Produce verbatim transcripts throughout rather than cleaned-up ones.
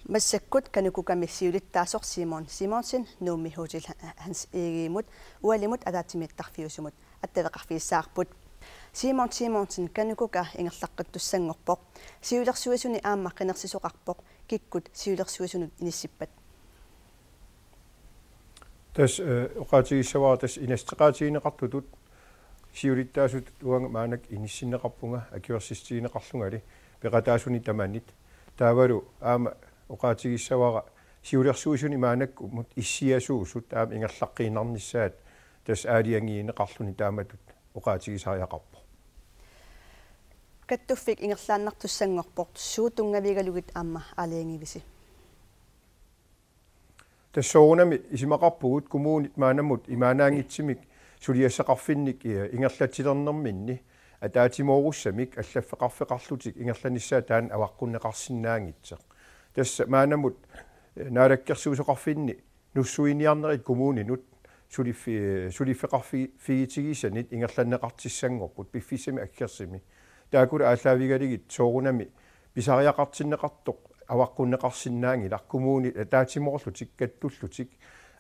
Massakkut KANUKOKA-mi siulittaasoq Simon Simonsen Nuummi Hotel Hans Egedemut ualimut ataatsimiittarfiusumut attaveqarfigissavarput. Simon Simonsen, KANUKOKA ingerlaqqittussanngorpoq. Siulersuisuni aamma qinersisoqarpoq. Kikkut siulersuisunut inissippat? Tassa eh, oqaatigissavara tassa inassiteqaatigineqartutut siulittaasutut uanga maannakkut inissinneqarpunga akuersissutigineqarlungali peqataasuni tamanit. Taavalu aamma oqaatigissavara siulersuisuni maannakkumut issiasuusut aamma ingerlaqqiinnarnissaat tassa aalajangiineqarluni taamatut oqaatigisariaqarpoq. Kattuffik ingerlaannartussanngorpoq, suut tunngavigalugit aamma aalajangivisi? Tassa soorunami isumaqarpugut kommunit maannamut imaannaanngitsumik suliassaqarfinnik eh, ingerlatsilernerminni ataatsimoorussamik allaffeqarfeqarlutik ingerlanissaat taanna avaqqunneqarsinnaanngitsoq. Tassa maannamut eh, naalakkersuisoqarfinni nussuiniarnerit kommuninut suliffi-, suliffeqarfigitigisanit ingerlanneqartussanngorput piffissami aggersumi. Taakkulu aallaavigalugit soorunami pisariaqartinneqartoq avaqqunneqarsinnaanngilaq, kommunit ataatsimoorlutik kattullutik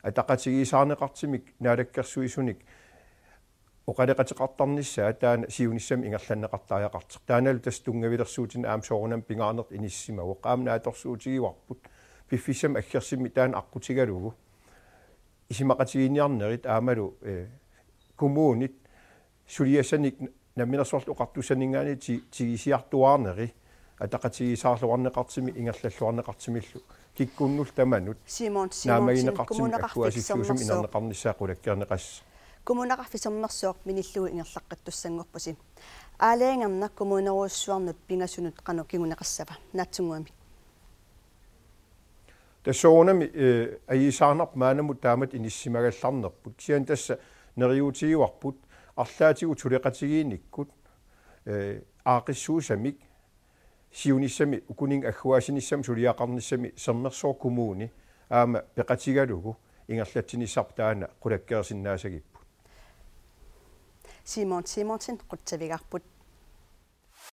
ataqatigiissaarneqartumik naalakkersuisunik oqaloqateqartarnissaa taanna siunissami ingerlanneqartariaqartoq. Taannalu tassa tunngavilersuutinik aamma soorunami pingaarnertut inissimavoq. Aamma naatsorsuutigivarput piffissami aggersumi taanna aqqutigalugu isumaqatigiinniarnerit aammalu eh, kommunit suliassanik Namminersorlutik Oqartussaninngaanniit ti-, tigisiartuaarneri ataqatigiissaarluarneqartumik ingerlalluarneqartumillu kikkunnullu tamanut Simon Simonsen, naammagineqartumik Kommuneqarfik akuaasiffiusumik Sermersuup. Inernarneqarnissaa qulakkeerneqassaaq. Kommuneqarfik Sermersuup minillugu ingerlaqqittussanngorpusi. Aalajangerneq kommunerujussuarnut pingasunut qanoq kinguneqassava? Naatsunnguamik. Tassa soorunami eh, ajuusaarnarpoq maannamut taamatut inissimagallarnerput. Kisianni tassa neriuutigivarput arlaatigut suleqatigiinnikkut eh, aaqqissuussamik siunissami ukuninnga agguaassinissamut suliaqarnissami Sermersuup Kommuni aamma peqatigalugu ingerlatsinissarput taanna qulakkeersinnaasagipput. Simon Simonsen, qutsavigaarput.